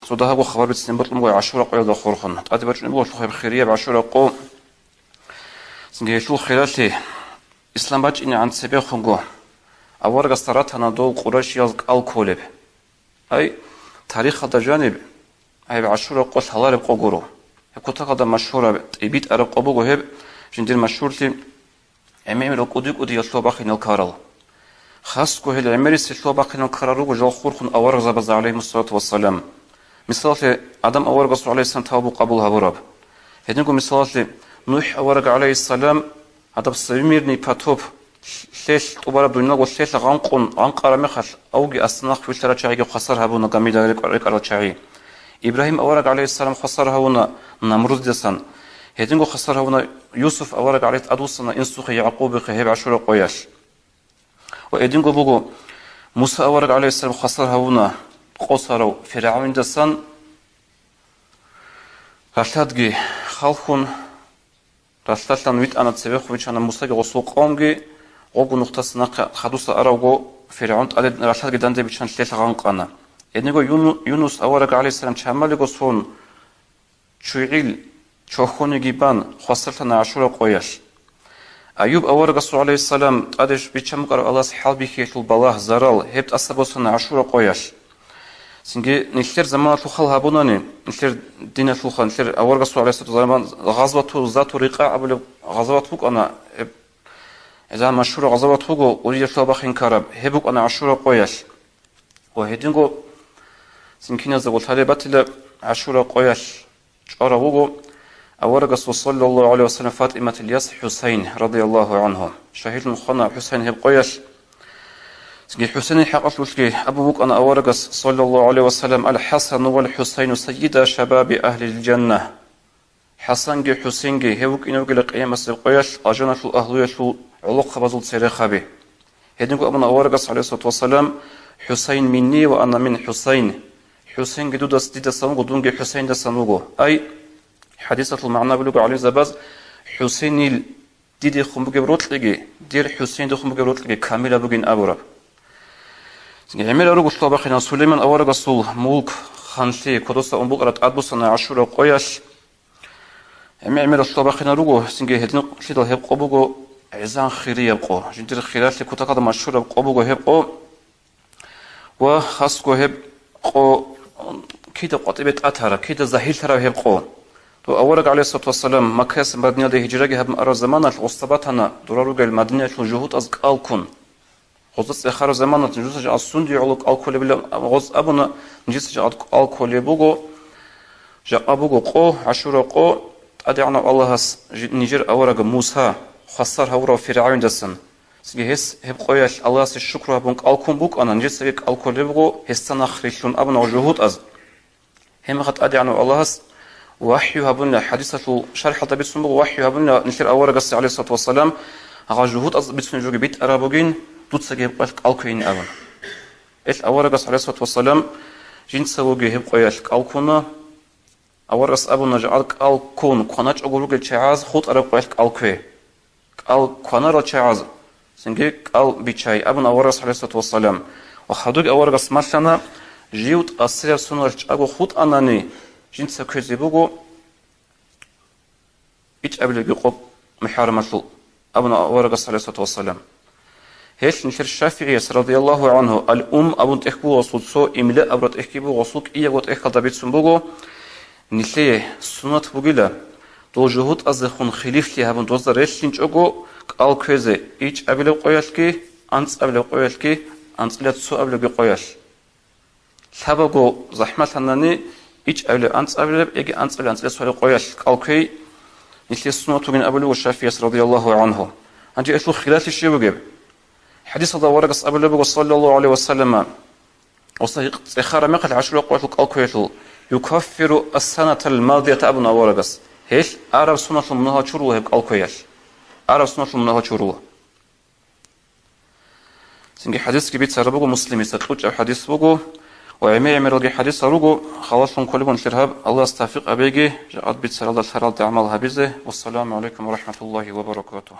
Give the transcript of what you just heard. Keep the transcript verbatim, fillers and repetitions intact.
Цо дагьабго хабар бицинеб букӀун буго ГӀашура къоялда хурхун. ТӀаде бачӀунеб буго гьеб хирияб ГӀашура къо. Цинги гьелъул хиралъи, ислам бачӀинегӀан цебехунго аварагасда ратана дов къурайшияз кӀал кколеб. Ай, тарихалда жаниб, гьеб ГӀашура къо лъалареб къо гуро. Гьеб кутакалда машгьураб, тӀибитӀараб къо буго гьеб, жиндир машгьурлъи гӀемерал кӀуди-кӀудиял лъугьа-бахъинал ккарал. Хасго гьел гӀемерисел лъугьа-бахъинал ккарал руго жал хурхун аварагзабазда, гӀалайгьимуссалату вассалам. Мисалалъе, Адам аварагасул, гӀалайгьиссалам, тавбу къабул гьабураб. Гьединго мисалалъе, НухӀ авараг, гӀалайгьиссалам, гьадаб всемирный потоп, лъелъ тӀубараб дуниялго лъелъ гъанкъун, гъанкъараб мехалъ, авги астанахъ вилълъарал чагӀиги хвасар гьабуна гамида рекӀарал чагӀи. Ибрагьим авараг, гӀалайгьиссалам, хвасар гьавуна Намрудидасан. Гьединго хвасар гьавуна Юсуф авараг, гӀалайгьи, тӀадвуссана инсухъе ЯгӀкъубихъе гьеб ГӀашура къоялъ. Ва гьединго буго, Муса авараг, гӀалайгьиссалам, хвасар гьавуна къосарав ФиргӀавнидасан. Ралъадги халхун, ралъдалъан витӀана, цевехун вичана Мусаги гъосул къавмги, гъогун нухтаса нахъе хадуса аравго, ФиргӀавн тӀаде ралъадги данде биччан лъелъ гъанкъана. Гьединго Юну-, Юнус авараг, гӀалайгьиссалам, чамалиго сон, чугӀил чохьониги бан, хвасарлъана ГӀашура къоялъ. Аюб аварагасул, гӀалайгьиссалам, тӀаде биччан букӀараб Аллагьас хӀалбихьиялъул балагь, зарал, гьеб тӀаса босана ГӀашура къоялъ. Цинги нилъер заманалъул хал гьабунани, нилъер диналъулха, нилъер аварагасул, гӀалайгьиссалату вассалам, гъазвату Зату Рикъа абулеб гъазават букӀана, гьеб, гьезда машгьур гъазават буго, кӀудияб лъугьа бахъин ккараб, гьеб букӀана ГӀашура къоялъ. Ва гьединго цинги киназдаго лъалеб батила, ГӀашура къоялъ чӀварав вуго аварагасул, саллаллагьу гӀалайгьи ва саллам, ФатӀиматил яс ХӀусайн, радияллагьу гӀангьу. Шагьидлъун хвана ХӀусайн гьеб къоялъ. Цинги ХӀусайнил хӀакъалъулъги абун букӀана аварагас, саллаллагьу гӀалайгьи ва саллам: «Ал-ХӀасану вал-ХӀусайну сайида шабаби агьлил жанна». ХӀасанги ХӀусенги гьев вукӀине вугила къиямасеб къоялъ алжаналъул агьлуялъул гӀолохъабазул церехаби. Гьединго абуна аварагас, гӀалайгьиссалату вассалам: «ХӀусайн минни ва ана мин ХӀусайн». ХӀусенги дудас-, дидасан вуго, дунги ХӀусайндасан вуго. Ай, хӀадисалъул магӀна буго гӀалимзабаз: «ХӀусенил дидехун бугеб рокьиги, дир ХӀусендехун бугеб рокьиги камилаб бугин», абураб. ГӀемерал руго лъугьа-бахъинал Сулейман аварагасул мулк, ханлъи, кодоса ун букӀараб тӀадбуссана ГӀашура къоялъ. ГӀемер-гӀемерал лъугьа-бахъинал руго, цинги гьединлъидал гьеб къо буго гӀезан хирияб къо, жиндир хиралъи кутакалда машгьураб къо буго гьеб къо. Ва хасго гьеб къо кида къватӀибе тӀатараб, кида загьирлъараб гьеб къо. Дов авараг, гӀалайгьиссалату вассалам, Маккаялъа Мадинаялде гьижраги гьабун араб заманалъ гъосда батана дора ругел Мадинаялъул жугьутӀаз кӀал ккун. Гъозда цӀехараб заманалъ нижеца жакъа сунде гӀоло кӀал кколебила гъоз абуна, нижеца жакъа кӀал кколеб буго, жакъа буго къо, ГӀашура къо, ТӀадегӀанав Аллагьас жи-, нижер авараг Муса хвасар гьавурав ФиргӀавндасан. Цинги гьес гьеб къоялъ Аллагьасе шукру гьабун кӀал ккун букӀана, нижецаги кӀал кколеб буго гьесда нахърилълъун абуна жугьутӀаз. Гьебмехалъ ТӀадегӀанав Аллагьас вахӀю гьабунила, хӀадисалъул шархӀалда бицун буго, вахӀю гьабунила нилъер аварагасе, гӀалайгьиссалату вассалам, гьагъа жугьутӀаз бицунеб жоги битӀараб бугин, дуцаги гьеб къоялъ кӀал кквейин абун. Гьел аварагас, гӀалайгьиссалату вассалам, жинцавоги гьеб къоялъ кӀал ккуна. Аварагас абуна, жакъа кӀал ккун кваначӀого ругел чагӀаз хутӀараб къоялъ кӀал ккве. КӀал кванарал чагӀаз цинги кӀал биччай, абун аварагас, гӀалайгьиссалату вассалам. Ва хадубги аварагас малъана, жив тӀасияб соналъ чӀаго хутӀанани, жинца кквезе буго ичӀабилебги къо мухӀаррамалъул, абун аварагас, гӀалайгьиссалату вассалам. Гьелъ нилъер ШафигӀияс, радияллагьу гӀангьу, Ал-Ум абун тӀехь буго гъосул, цо Имла абураб тӀехьги буго гъосул, кӀиябго тӀехьалда бицун буго, нилъее суннат бугила, дол жугьутӀаздехун хилифлъи гьабун дозда релълъинчӀого кӀал кквезе ичӀабилеб къоялъги, анцӀабилеб къоялъги, анцӀила цоабилебги къоялъ. Лъабаго захӀмалъанани, ичӀабилеб, анцӀабилеб, яги анцӀабилеб, анцӀила цоабилеб къоялъ кӀал кквей, нилъее суннат бугин абулеб буго ШафигӀияс, радияллагьу гӀангьу. Гьанже гьелъул хиралъи щиб бугеб? ХӀадисалда аварагас абулеб буго, саллаллагьу гӀалайгьи вассаллама, Гъосда цӀехараб мехалъ ГӀашура къоялъул кӀал кквеялъул, «Юкаффиру ас-санатал мадият», абун аварагас. Гьелъ араб соналъул мунагьал чурула гьеб кӀал кквеялъ. Араб соналъул мунагьал чурула. Цинги хӀадисги бицараб буго Муслимица, кьучӀаб хӀадис буго, ва гӀемер-гӀемералги хӀадисал руго, халалъун кколеб бугин нилъер гьаб, Аллагьас тавфикъ гьабеги, жакъа бицаралда лъаралде гӀамал гьабизе. Вассаламу гӀалайкум ва рахӀматуллагьи ва баракатугьу.